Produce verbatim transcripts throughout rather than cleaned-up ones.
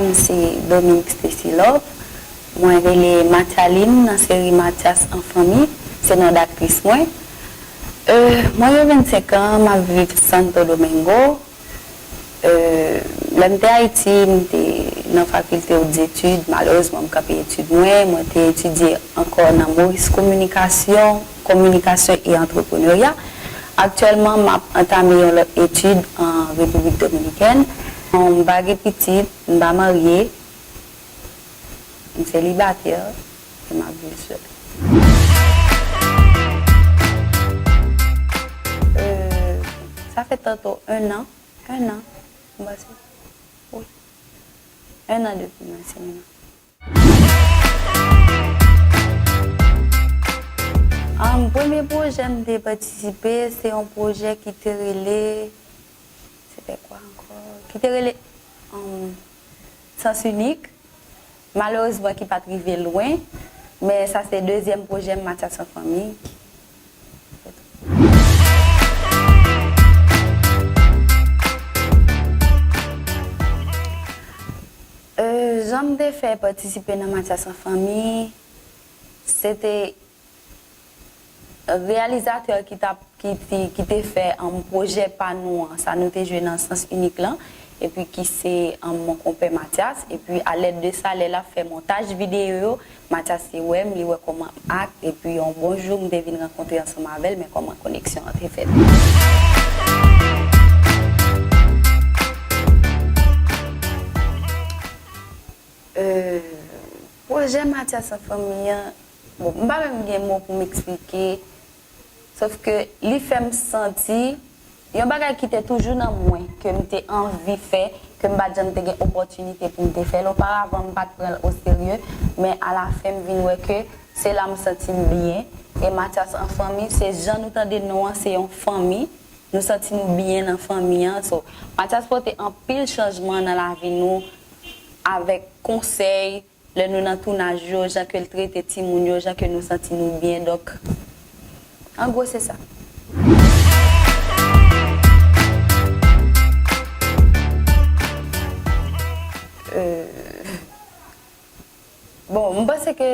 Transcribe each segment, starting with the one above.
M se Dominique Stacy Love. Mwen rele Mathaline nan seri Mathias an Fanmi. Se non d aktris mwen. Euh, mwen gen vennsenk an, m ap viv Santo Domingo. Euh, lè m te Ayiti, m te nan fakilte Hautes Études. Malerezman, m kanpe etid mwen. Mwen te etidye ankò nan Maurice Communication, Communication et Entrepreneuriat. Aktyèlman, m ap antame yon lòt etid an Repiblik Dominikèn. M pa gen pitit, m pa marye, m selibatè, e m ap viv sèl. Euh, sa fè tanto un an, un an, m panse. Wi. Un an depi mwen sinema. An, premye pwojè m te patisipe, se yon pwojè ki te rele, se te kwa ankò? Ki te rele, um, Sens Unique. Malerezman, ki pa t rive lwen, men sa se dezyèm pwojè m, Mathias an Fanmi. Euh, jan m te fè patisipe nan Mathias an Fanmi, se te reyalizatè ki t ap, ki te, ki te fè, um, pwojè pa nou an, sa nou te jwe nan Sens Unique lan, epi ki se, um, mon konpè Mathias, epi a lèd de sa, lè l ap fè montaj videyo yo, Mathias te wè m, li wè kòman m act, epi yon bon jou, m te vin rankontre ansanm avè l, men kòman koneksyon an te fèt. Euh, pwojè Mathias an Fanmi an, bon, m pa menm gen mo pou m eksplike, sòf ke li fè m santi yon bagay ki te toujou nan mwen, ke m te anvi fè, ke m pa t janm te gen opòtinite pou m te fè l. Oparavan, m pa t pran l oserye, men alafen, m vin wè ke se la m santi m byen. E Mathias an Fanmi, se jan nou tande non an, se yon fanmi. Nou santi nou byen nan fanmi an. So, Mathias pote anpil chanjman nan lavi nou avèk konsèy, lè nou nan tounaj yo, jan ke l trete timoun yo, jan ke nou santi nou byen. Donk, an gwo, se sa. Euh, bon, m panse ke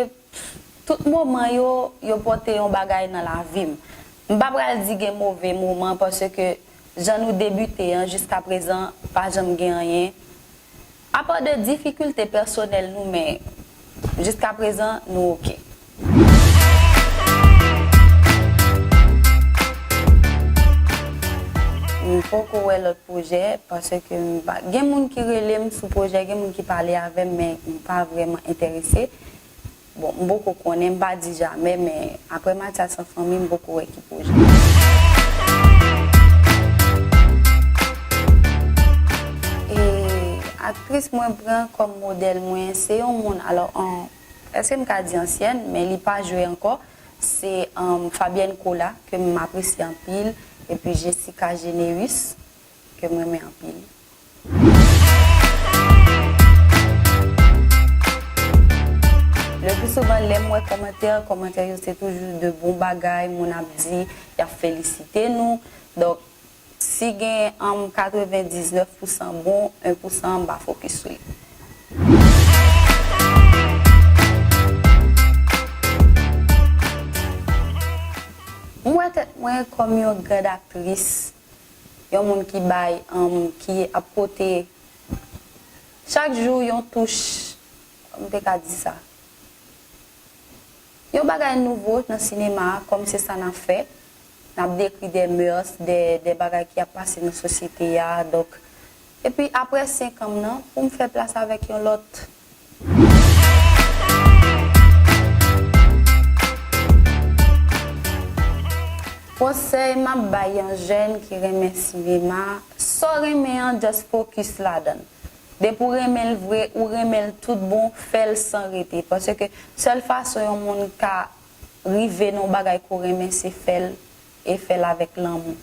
tout moman yo, yo pote yon bagay nan lavi m. M pa pral di gen move moman, paske jan nou debite an, jiskaprezan, pa janm gen anyen. Apa de difikilte pèsonèl nou, men jiskaprezan, nou oke. M poko wè lòt pwojè, paske m pa, gen moun ki rele m sou pwojè, gen moun ki pale avè m, men m pa vrèman enterese. Bon, m poko konnen, m pa di jamè, men apre Mathias an Fanmi, m poko wè ki pwojè. E aktris mwen pran kòm modèl mwen, se yon moun, alò, an, èske m ka di ansyèn, men li pa jwe ankò, se, um, Fabienne Colas, ke m apresye anpil, epi Jessica Généus, ke m renmen anpil. Le plus souvent, lè m wè kòmantè, kòmantè yo se toujou de bon bagay, moun ap di, y ap felisite nou. Donk, si gen, um, katrevendiznèf pousan bon, en pousan m pa fokis sou li. M wè tèt mwen kòm yon grand aktris, yon moun ki bay, um, ki ap pote chak jou yon touch, kòman m te ka di sa? Yon bagay nouvo nan sinema a, kòm se sa n ap fè. N ap dekri de mœurs, de, de bagay ki ap pase nan sosyete a. Donk, epi apre senk an m nan, pou m fè plas avèk yon lòt. Konsèy m ap bay yon jèn ki renmen sinema, sa w renmen an, just focus ladan l. Depi w renmen l vre, ou renmen l tout bon, fè l san rete. Paske sèl fason yon moun ka rive nan yon bagay ke w renmen, se fè l, e fè l avèk lanmou.